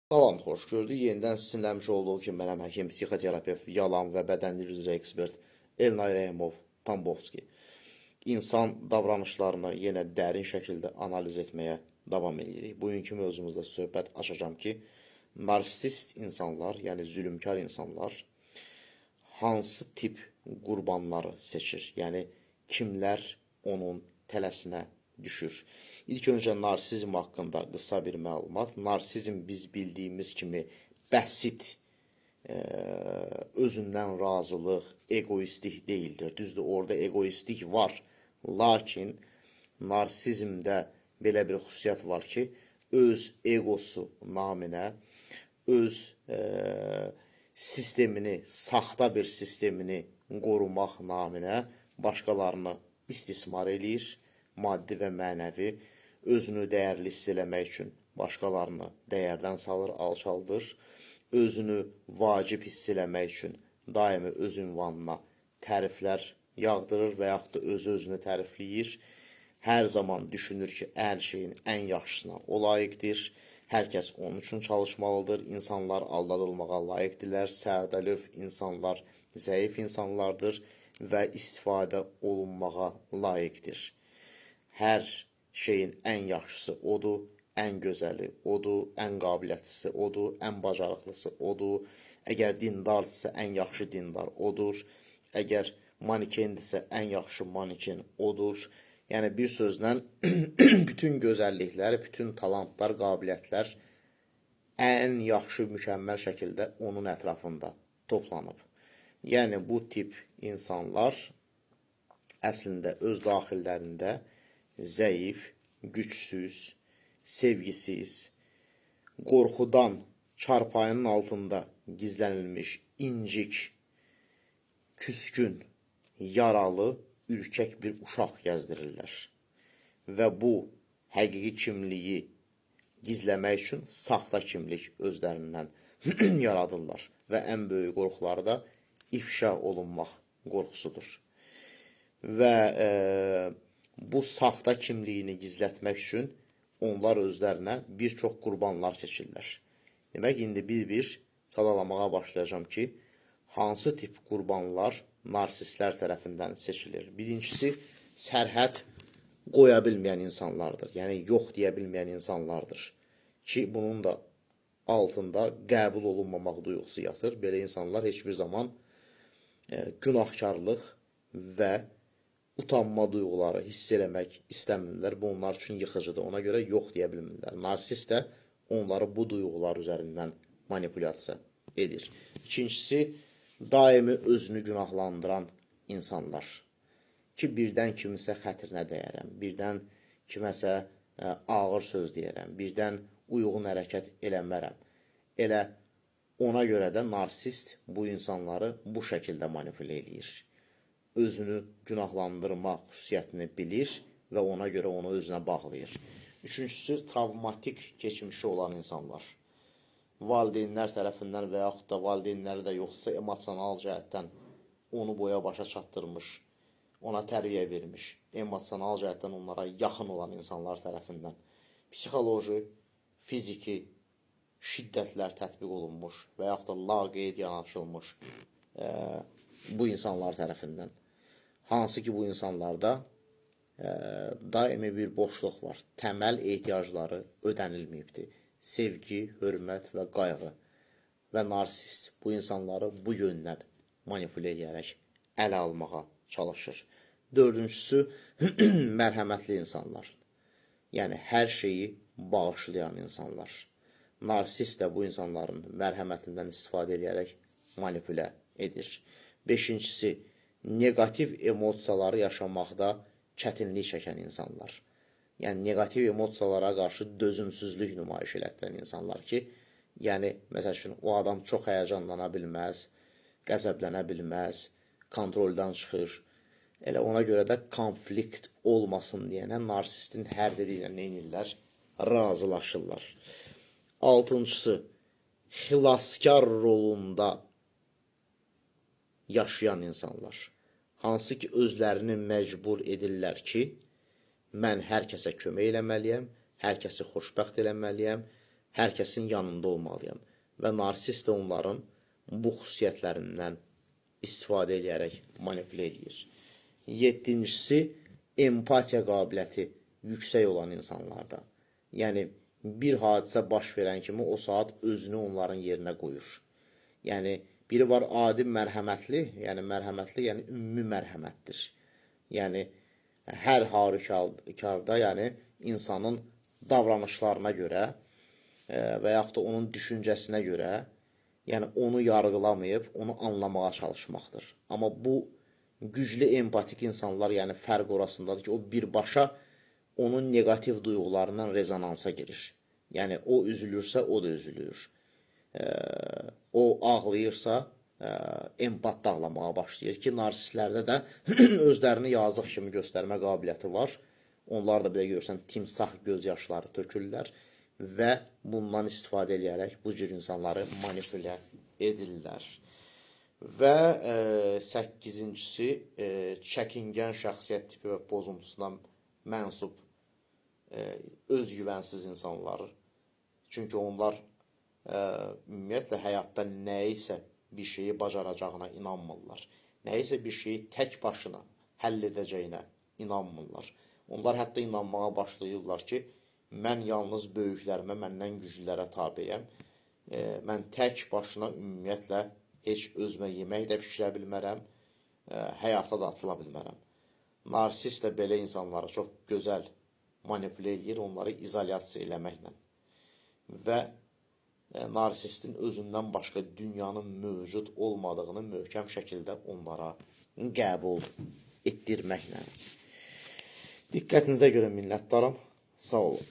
Salam, xoş gördük. Yenidən sizinlə həmişə olduğu kimi mənəm həkim, psixoterapevt, yalan və bədən dili üzrə ekspert Elnay Rəhimov Tambovski. İnsan davranışlarını yenə dərin şəkildə analiz etməyə davam edirik. Bugünkü mövzumuzda söhbət açacağam ki, narsist insanlar, yəni zülmkar insanlar hansı tip qurbanları seçir? Yəni kimlər onun tələsinə düşür? İlk öncə narsizm haqqında qısa bir məlumat. Narsizm biz bildiyimiz kimi bəsit özündən razılıq, egoistlik deyildir. Düzdür, orada egoistlik var. Lakin narsizmdə belə bir xüsusiyyət var ki, öz egosu naminə öz sistemini, saxta bir sistemini qorumaq naminə başqalarını istismar eləyir, maddi və mənəvi, özünü dəyərli hiss eləmək üçün başqalarını dəyərdən salır, alçaldır, özünü vacib hiss eləmək üçün daimi öz ünvanına təriflər yağdırır və yaxud da özü özünü tərifləyir. Hər zaman düşünür ki, hər şeyin ən yaxşısına o layiqdir. Hər kəs onun üçün çalışmalıdır. İnsanlar aldadılmağa layiqdirlər. Sadəlövh insanlar zəif insanlardır və istifadə olunmağa layiqdir. Hər şeyin ən yaxşısı odur, ən gözəli odur, ən qabiliyyətlisi odur, ən bacarıqlısı odur. Əgər dindardırsa, ən yaxşı dindar odur. Əgər manikendirsə, ən yaxşı maniken odur. Yəni bir sözlə bütün gözəlliklər, bütün talantlar, qabiliyyətlər ən yaxşı, mükəmməl şəkildə onun ətrafında toplanıb. Yəni bu tip insanlar əslində öz daxillərində zəif, gücsüz, sevgisiz, qorxudan çarpayının altında gizlənilmiş incik, küskün, yaralı, ürkək bir uşaq gəzdirirlər. Və bu həqiqi kimliyi gizləmək üçün saxta kimlik özlərindən yaradırlar. Və ən böyük qorxuları da ifşa olunmaq qorxusudur. Və bu saxta kimliyini gizlətmək üçün onlar özlərinə bir çox qurbanlar seçirlər. Demək, indi bir-bir sadalamağa başlayacağam ki, hansı tip qurbanlar narsistlər tərəfindən seçilir. Birincisi, sərhəd qoya bilməyən insanlardır. Yəni, yox deyə bilməyən insanlardır. Ki, bunun da altında qəbul olunmamaq duyğusu yatır. Belə insanlar heç bir zaman günahkarlıq və utanma duyğuları hiss eləmək istəmirlər. Bu onlar üçün yıxıcıdır. Ona görə yox deyə bilmirlər. Narsist də onları bu duyğular üzərindən manipulyasiya edir. İkincisi, daimi özünü günahlandıran insanlar. Ki, birdən kimisə xətrinə dəyərəm, birdən kiməsə ağır söz deyərəm, birdən uyğun hərəkət eləmərəm. Elə ona görə də narsist bu insanları bu şəkildə manipulə eləyir. Özünü günahlandırma xüsusiyyətini bilir və ona görə onu özünə bağlayır. Üçüncüsü, travmatik keçmişi olan insanlar. Valideynlər tərəfindən və yaxud da valideynləri də yoxsa emosional cəhətdən onu boya başa çatdırmış, ona tərbiyə vermiş, emosional cəhətdən onlara yaxın olan insanlar tərəfindən psixoloji, fiziki şiddətlər tətbiq olunmuş və yaxud da laqeyd yanaşılmış bu insanlar tərəfindən. Hansı ki, bu insanlarda daimi bir boşluq var. Təməl ehtiyacları ödənilməyibdir. Sevgi, hörmət və qayğı. Və narsist bu insanları bu yöndən manipulə edərək ələ almağa çalışır. Dördüncüsü, mərhəmətli insanlar. Yəni, hər şeyi bağışlayan insanlar. Narsist də bu insanların mərhəmətindən istifadə edərək manipulə edir. Beşincisi, neqativ emosiyaları yaşamaqda çətinlik çəkən insanlar. Yəni, neqativ emosiyalara qarşı dözümsüzlük nümayiş elətdirən insanlar ki, yəni, məsəl üçün, o adam çox həyəcanlana bilməz, qəzəblənə bilməz, kontroldan çıxır. Elə ona görə də konflikt olmasın deyənə narsistin hər dediyinə nə edirlər? Razılaşırlar. Altıncısı, xilaskar rolunda yaşayan insanlar. Hansı ki, özlərini məcbur edirlər ki, mən hər kəsə kömək eləməliyəm, hər kəsi xoşbəxt eləməliyəm, Hər kəsin yanında olmalıyam və narsist də onların bu xüsusiyyətlərindən istifadə edərək manipulə eləyir. Yeddincisi, empatiya qabiliyyəti yüksək olan insanlarda. Yəni bir hadisə baş verən kimi o saat özünü onların yerinə qoyur. Yəni biri var adi mərhəmətli, yəni mərhəmətli, yəni ümumi mərhəmətdir. Yəni hər halükarda, yəni insanın davranışlarına görə və yaxud da onun düşüncəsinə görə, yəni onu yargılamayıb, onu anlamağa çalışmaqdır. Amma bu güclü empatik insanlar, yəni fərq orasındadır ki, o birbaşa onun neqativ duyğularından rezonansa girir. Yəni o üzülürsə, o da üzülür. O ağlayırsa, empat da ağlamağa başlayır ki, narsistlərdə də özlərini yazıq kimi göstərmə qabiliyyəti var. Onlar da bir də görsən timsah göz yaşları tökürlər və bundan istifadə eləyərək bu cür insanları manipulə edirlər. Və səkkizincisi, çəkingən şəxsiyyət tipi və pozuntusuna mənsub özgüvənsiz insanlar. Çünki onlar ümumiyyətlə həyatda nəyisə bir şeyi bacaracağına inanmırlar. Nəyisə bir şeyi tək başına həll edəcəyinə inanmırlar. Onlar hətta inanmağa başlayırlar ki, mən yalnız böyüklərimə, məndən güclülərə tabeyəm. Mən tək başına ümumiyyətlə heç özümə yemək də bişirə bilmərəm, həyata da atıla bilmərəm. Narsist də belə insanları çox gözəl manipulə eləyir, onları izolyasiya eləməklə. Və narsistin özündən başqa dünyanın mövcud olmadığını möhkəm şəkildə onlara qəbul etdirməklə. Diqqətinizə görə minnətdaram. Sağ olun.